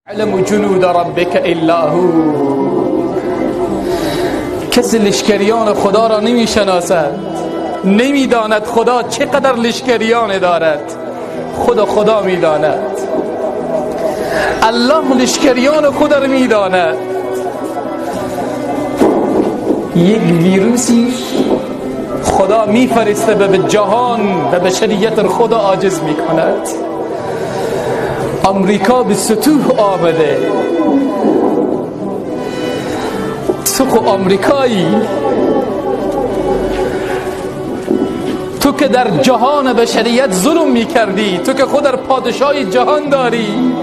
يعلم جنود ربك الا هو. کسی لشکریان خدا را نمیشناسد، نمیداند خدا چقدر لشکریان دارد. خدا میداند. الله لشکریان خدا را میداند. یک ویروسی خدا میفرسته به جهان و بشریت خدا عاجز میکند. آمریکا به سطوح آمده. تو آمریکایی، تو که در جهان بشریت ظلم میکردی، تو که خود در پادشاه جهان داری،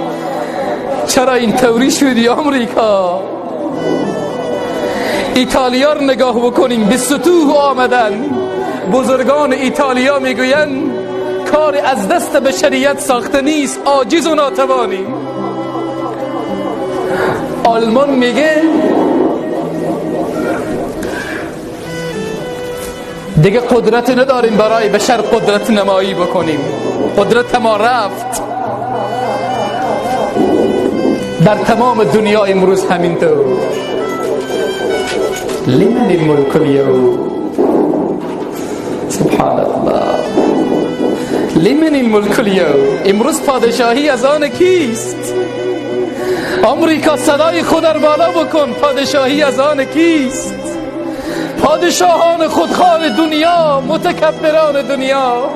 چرا این طوری شدی آمریکا؟ ایتالیا رو نگاه بکنیم، به سطوح آمدن. بزرگان ایتالیا میگویند کار از دست بشریت ساخته نیست، عاجز و ناتوانیم. آلمان میگه دیگه قدرت نداریم برای بشر قدرت نمایی بکنیم، قدرت ما رفت. در تمام دنیا امروز همینطور. لمن الملک اليوم؟ سبحان الله. لمن الملک اليوم؟ امروز پادشاهی از آن کیست؟ آمریکا صدای خود را بالا بکن، پادشاهی از آن کیست؟ پادشاهان خودخواه دنیا، متکبران دنیا،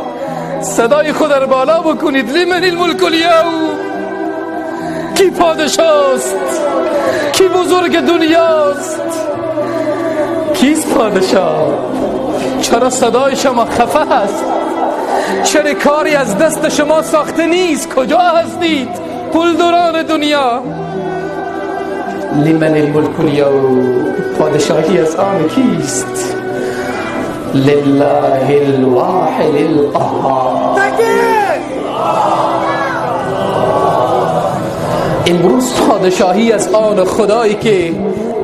صدای خود را بالا بکنید. لمن الملک اليوم؟ کی پادشاست؟ کی بزرگ دنیاست؟ کیست پادشاه؟ چرا صدای شما خفه است؟ چرا کاری از دست شما ساخته نیست؟ کجا هستید پولداران دنیا؟ لمن الملک اليوم؟ پادشاهی از آن کیست؟ لله الواحد القهار. امروز پادشاهی از آن خدایی که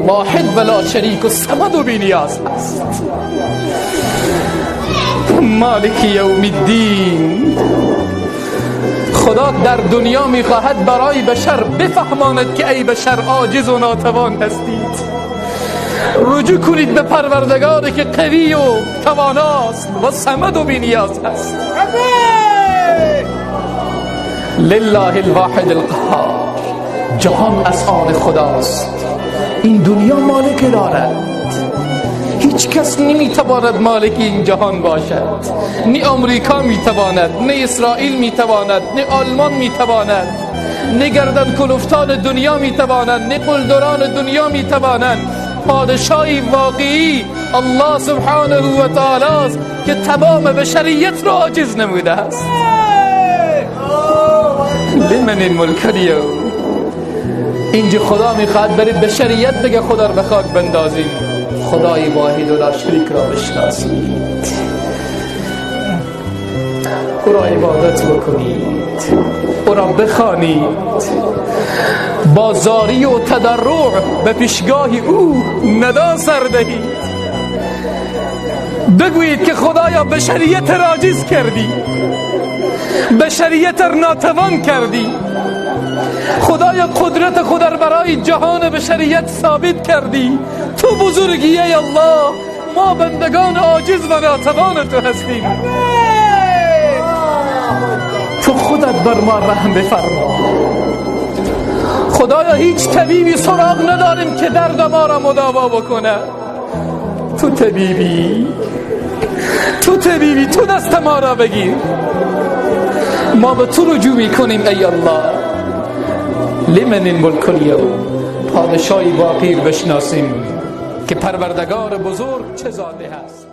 واحد ولا شریک و صمد و بی‌نیاز است، مالک یوم الدین. خدا در دنیا میخواهد برای بشر بفهماند که ای بشر عاجز و ناتوان هستید، رجوع کنید به پروردگاری که قوی و تواناست و صمد و بی‌نیاز است. لله الواحد القهار. جهان از آن خداست، این دنیا مالک دارد. هیچ کس نمیتواند مالک این جهان باشد. نه آمریکا میتواند، نه اسرائیل میتواند، نه آلمان میتواند، نه گردن کلفتان دنیا میتوانند، نه قلدران دنیا میتوانند. پادشاهی واقعی الله سبحانه و تعالی است که تمام بشریت را عاجز نموده است. لمن الملک اليوم؟ اینجا خدا میخواد برای بشریت بگه خدا رو به خاک بندازیم، خدای واحد و لا شریک را بشناسید، او را عبادت بکنید، او را بخوانید، با زاری و تضرع به پیشگاه او ندا سر دهید، بگویید که خدایا بشریت را عاجز کردی، بشریت را ناتوان کردی، خدایا قدرت خود را برای جهان بشریت ثابت کردی، تو بزرگی ای الله، ما بندگان عاجز و ناتوان تو هستیم، تو خودت بر ما رحم بفرما. خدایا هیچ طبیبی سراغ نداریم که درد ما را مداوا بکنه، تو طبیبی، تو طبیبی، تو دست ما را بگیر، ما به تو رجوع میکنیم ای الله. لمن الملک اليوم؟ پادشاهی واقعی بشناسیم که پروردگار بزرگ چه ذاتی هست.